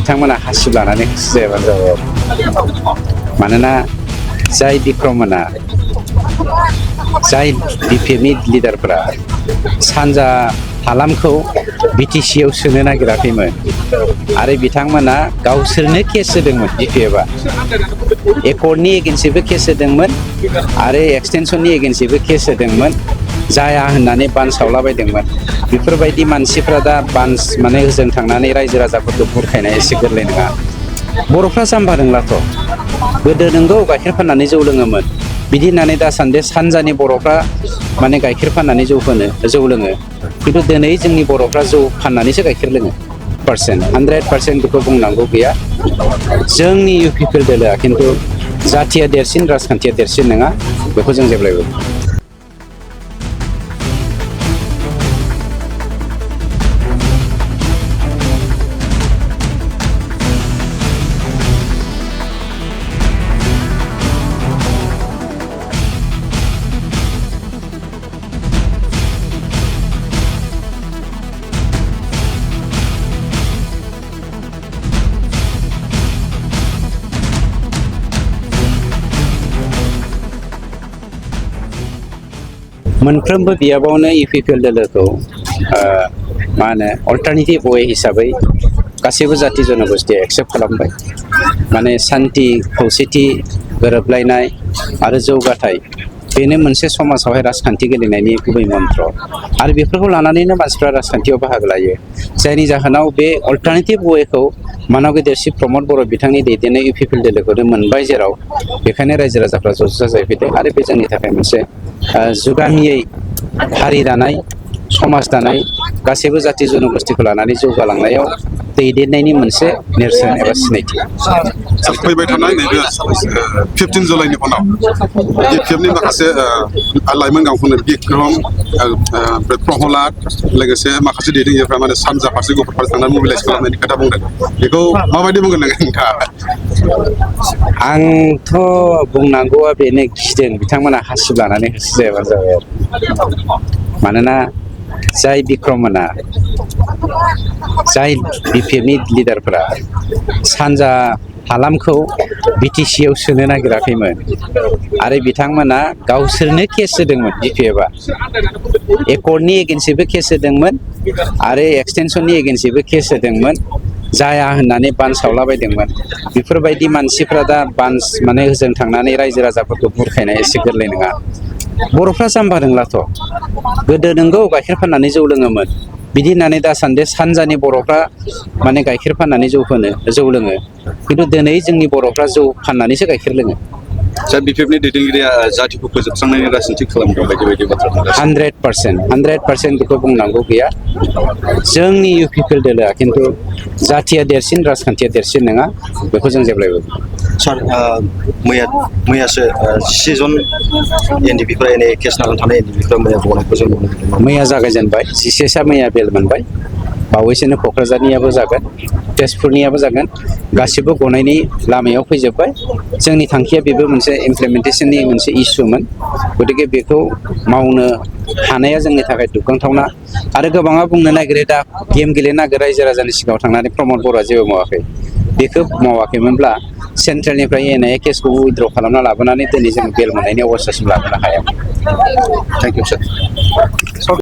बिथांमोना हासिब लानानै होसोजायाबानो जाबाय मानोना जाय बिक्रममोना जाय बिपिएफनि लिडारफोरा सानजा हालामखौ बिटिसिआव सोनो नागिराखैमोन आरो बिथांमोना गावसोरनो केस होदोंमोन बिपिएफआ एकर्डनि एगेन्स्टैबो केस होदोंमोन आरो एक्सटेनसननि एगेन्स्टैबो केस होदोंमोन जाया होननानै बानसावलाबायदोंमोन बेफोरबायदि मानसिफ्रा दा माने होजों थांनानै रायजो राजाफोरखौ बुरखायनाया एसे गोरलै नङा बर'फ्रा जाम्बा रोंलाथ' गोदो नोंगौ गाइखेर फाननानै जौ लोङोमोन बिदि होननानै दासान्दि सानजानि बर'फ्रा माने गाइखेर फाननानै जौ लोङो खिन्थु दिनै जोंनि बर'फ्रा जौ फाननानैसो गाइखेर लोङो 100% बेखौ बुंनांगौ गैया जोंनि UPPL दोलोआ खिन्थु जाथिया देरसिन राजखान्थिया देरसिन नङा बेखौ जों जेब्लायबो मोनफ्रोमबो बियाबावनो UPPL दोलोखौ मा होनो अल्टारनेटिभ वे हिसाबै गासैबो जाति जनगोष्ठीया एक्सेप्ट खालामबाय माने सान्ति खौसेथि गोरोबलायनाय आरो जौगाथाय बेनो मोनसे समाजावहाय राजखान्थि गेलेनायनि गुबै मन्त्र आरो बेफोरखौ लानानैनो मानसिफ्रा राजखान्थियाव बाहागो लायो जायनि जाहोनाव बे अल्टारनेटिभ वेखौ मानाव गेदेरसि प्रमद बर' बिथांनि दैदेननाय UPPL दोलोखौनो मोनबाय जेराव बेखायनो रायजो राजाफ्रा ज' ज' जाजायफैदों आरो बे जोंनि थाखाय मोनसे जुगामियै हारि दानाय समाज दानाय गासैबो जाति जनगोष्ठीखौ लानानै जौगालांनायाव दैदेननायनि मोनसे नेरसोन एबा सिनायथि फैबाय थानाय नैबे 15 जुलाइनि उनाव UPPLनि माखासे लाइमोन गांखौनो बिक्रम प्रहलाद लोगोसे माखासे दैदेनगिरिफ्रा माने सानजा फारसे गुफुर फारसे थांनानै मबिलाइज खालामनायनि खोथा बुंदों बेखौ माबायदि बुंगोन नोंथाङा आंथ' बुंनांगौआ बेनो गिदों बिथांमोना हासिब लानानै होसोजायाबानो जाबाय मानोना जाय बिक्रममोना जाय बिपिएफनि लिडारफोरा सानजा हालामखौ बिटिसिआव सोनो नागिराखैमोन आरो बिथांमोना गावसोरनो केस होदोंमोन बिपिएफआ एकर्डनि एगेन्स्टैबो केस होदोंमोन आरो एक्सटेनसननि एगेन्स्टैबो केस होदोंमोन जाया होननानै बानसावलाबायदोंमोन बेफोरबायदि मानसिफ्रा दा माने होजों थांनानै रायजो राजाफोरखौ बुरखायनाया एसे गोरलै नङा बर'फ्रा जाम्बा रोंलाथ' गोदो नोंगौ गाइखेर फाननानै जौ लोङोमोन बिदि होननानै दासान्दि सानजानि बर'फ्रा माने गाइखेर फाननानै जौ लोङो खिन्थु दिनै जोंनि बर'फ्रा जौ फाननानैसो गाइखेर लोङो दा BPFनि दैदेनगिरिया जातिखौ फोजोबस्रांनायनि राजनिति खालामदों बायदि बायदि बाथ्रा 100% बेखौ बुंनांगौ गैया जोंनि UPPL दोलोआ खिन्थु जाथिया देरसिन राजखान्थिया देरसिन नङा बेखौ जों जेब्लायबो सार मैयासो 17 जन NDPफोरा केस नांनानै थानाय NDPफोरा मैया गनायखौ जों नुनो मोनदों मैया जागायजेनबाय 17 मैया बेल मोनबाय बावैसोनो क'क्राझारनियाबो जागोन तेजपुरनियाबो जागोन गासिबो गनायनि लामायाव फैजोब्बाय जोंनि थांखिया बेबो मोनसे इमप्लिमेन्टेसननि मोनसे इस्युमोन गतिके बेखौ मावनो हानाया जोंनि थाखाय दुग्गांथावना आरो गोबाङा बुंनो नागिरो दा गेम गेलेनो नागिरो रायजो राजानि सिगाङाव थांनानै प्रमद बर'आ जेबो मावाखै बेखौ मावाखैमोनब्ला सेन्ट्रेलनिफ्राय NIA केसखौ उइथड्र खालामना लाबोनानै दिनै जों बेल मोननायनि अबस्थासिम लाबोनो हाया थेंक इउ सार